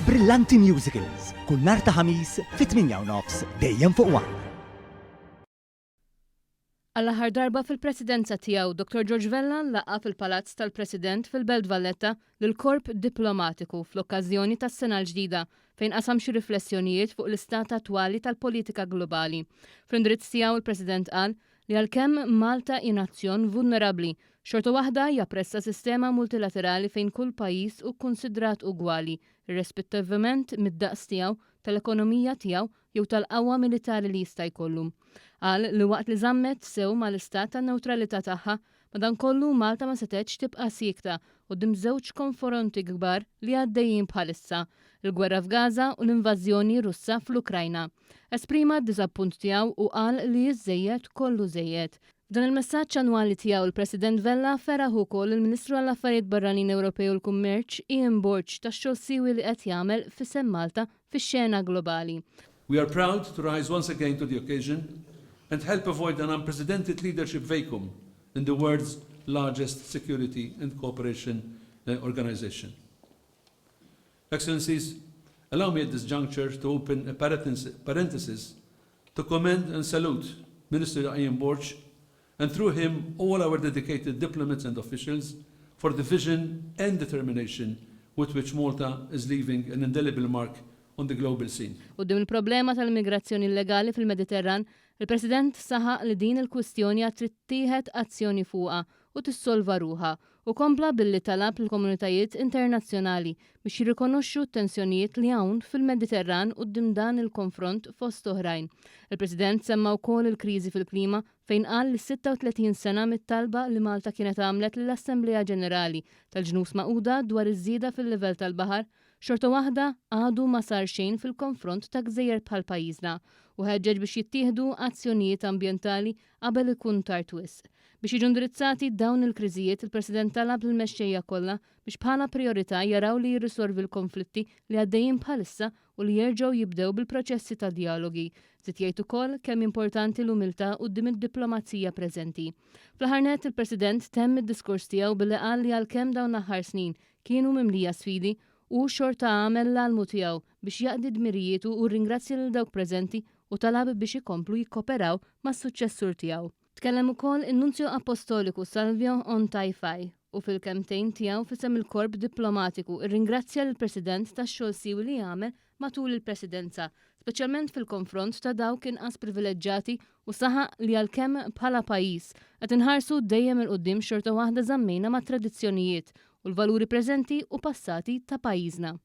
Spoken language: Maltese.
Brillanti Musicals, kull nhar ta' Ħamis fit-8 u nofs dejjem fuq One. Għall-aħħar darba fil-Presidenza tiegħu, Dottor George Vella laqa' fil-Palazz tal-President fil-Belt Valletta lill-Korp Diplomatiku fl-okkażjoni tas-sena l-ġdida fejn qasam xi riflessjonijiet fuq l-istat attwali tal-politika globali. Fl-indirizz tiegħu l-President qal li għalkemm Malta hi nazzjon vulnerabbli, xorta waħda japprezza sistema multilaterali fejn kull pajjiż hu kkunsidrat ugwali, irrespettivament mid-daqs tiegħu, tal-ekonomija tiegħu jew tal-qawwa militari li jista' jkollu. Qal li waqt li żammet sew mal-istat tan-newtralità tagħha, madankollu Malta ma setgħetx tibqa' siekta quddiem żewġ konforonti kbar li għaddejjin bħalissa, il-gwerra f'Gaza u l-invażjoni Russa fl-Ukrajna. Esprima d-diżappunt tiegħu u qal li ż-żejjed kollu żejjed. F'dan il-messaġġ annwali tiegħu l-President Vella feraħ ukoll lill-Ministru għall-Affarijiet Barranin Ewropej u l-Kummerċ Ian Borg tax-xogħol siewi li qed jagħmel f'isem Malta fix-xena globali. We are proud to rise once again to the occasion and help avoid an unprecedented leadership vacuum in the world's largest security and cooperation organization. Excellencies, allow me at this juncture to open a parenthesis to commend and salute Minister Ian Borg and through him all our dedicated diplomats and officials for the vision and determination with which Malta is leaving an indelible mark on the global scene. Quddiem il-problema tal-immigrazzjoni illegali fil-Mediterran, il-President saħaq li din il-kwistjoni għad trid tittieħed azzjoni fuqha u tissolva ruħha u kompla billi talab lill-komunitajiet internazzjonali biex jirrikonoxxu t-tensjonijiet li hawn fil-Mediterran quddiem dan il-konfront fost oħrajn. Il-President semma wkoll il-kriżi fil-klima fejn qal li 36 sena mit-talba li Malta kienet għamlet lill-Assemblea Ġenerali tal-Ġnus Magħquda dwar iż-żieda fil-livell tal-baħar xorta waħda għadu ma sar xejn fil-konfront ta' gżejjer bħal pajjiżna u ħeġġeġ biex jittieħdu azzjonijiet ambjentali qabel ikun tard wisq. Biex jiġu indirizzati dawn il-kriżijiet, il-President talab lill-mexxejja kollha biex bħala prijorità jaraw li jirrisolvi l-konflitti li għaddejjin bħalissa u li jerġgħu jibdew bil-proċessi ta' djalogi. Żied jgħid ukoll kemm importanti l-umiltà quddiem id-diplomazija preżenti. Fl-aħħar nett, il-President temm id-diskors tiegħu billi qal li għalkemm dawn l-aħħar snin kienu mimlija sfidi, hu xorta għamel l-almu tiegħu biex jaqdi dmirijietu u rringrazzja lil dawk preżenti u talab biex ikomplu jikkoperaw mas-suċċessur tiegħu. Tkellem ukoll in-Nunzju Appostoliku Salvio Ontaifai u fil-kelmtejn tiegħu f'isem il-Korp Diplomatiku rringrazzja lill-President tax-xogħol siewi li għamel matul il-Presidenza, speċjalment fil-konfront ta' dawk inqas privileġġati u saħaq li għalkemm bħala pajjiż qed inħarsu dejjem 'il quddiem xorta waħda żammejna mat-tradizzjonijiet u l-valuri preżenti u passati ta' pajjiżna.